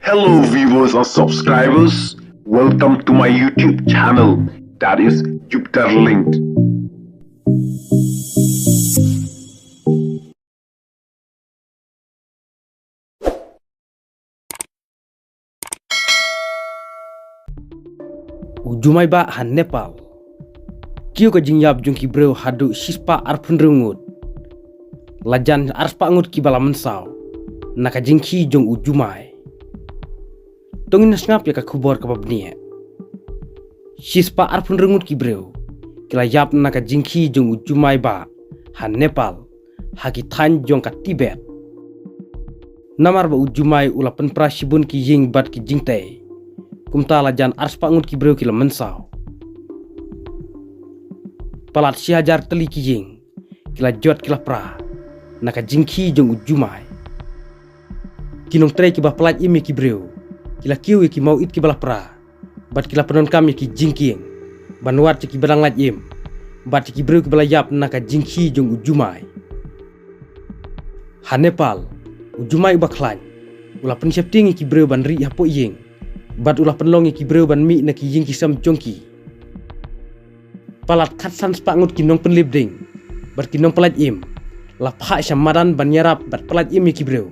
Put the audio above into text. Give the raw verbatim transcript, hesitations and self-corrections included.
Hello viewers and subscribers, welcome to my YouTube channel, that is Jupiter Linked. U Jumai Bah ha Nepal. Kiew ka jingïap jong ki briew haduh shispah arphew hynriew ngut. La jan arspah ngut kiba la mynsaw na ka jingkhie jong u Jumai. To ngin sngap ïa ka khubor kaba bniah. Shispah arphew hynriew ngut ki briew ki la ïap na ka jingkhie jong u Jumai Bah ha Nepal, ha ki thaiñ jong ka Tibet. Namar ba u Jumai u la pynpra shibun ki ïing bad ki jingtei, kumta la jan arspah ngut ki briew ki la mynsaw. Palat shi hajar tylli ki ïing ki la jot ki la pra na ka jingkhie jong u Jumai. Ki nongtrei kiba pyllait im ïa ki briew ki la kiew ïa ki mawit kiba la pra bad ki la pyndonkam ïa ki jingkieng ban wad ïa kiba dang lait im bad ïa ki briew kiba la ïap na ka jingkhie jong u Jumai. Ha Nepal, u Jumai uba khlaiñ u la pynsheptieng ïa ki briew ban rieh hapoh ïing bad u la pynlong ïa ki briew ban mih na ki ïing ki sem jong ki. Palat khatsan spah ngut ki nongpynlip ding bad ki nongpyllait im la phah sha madan ban ïarap bad pyllait im ïa ki briew.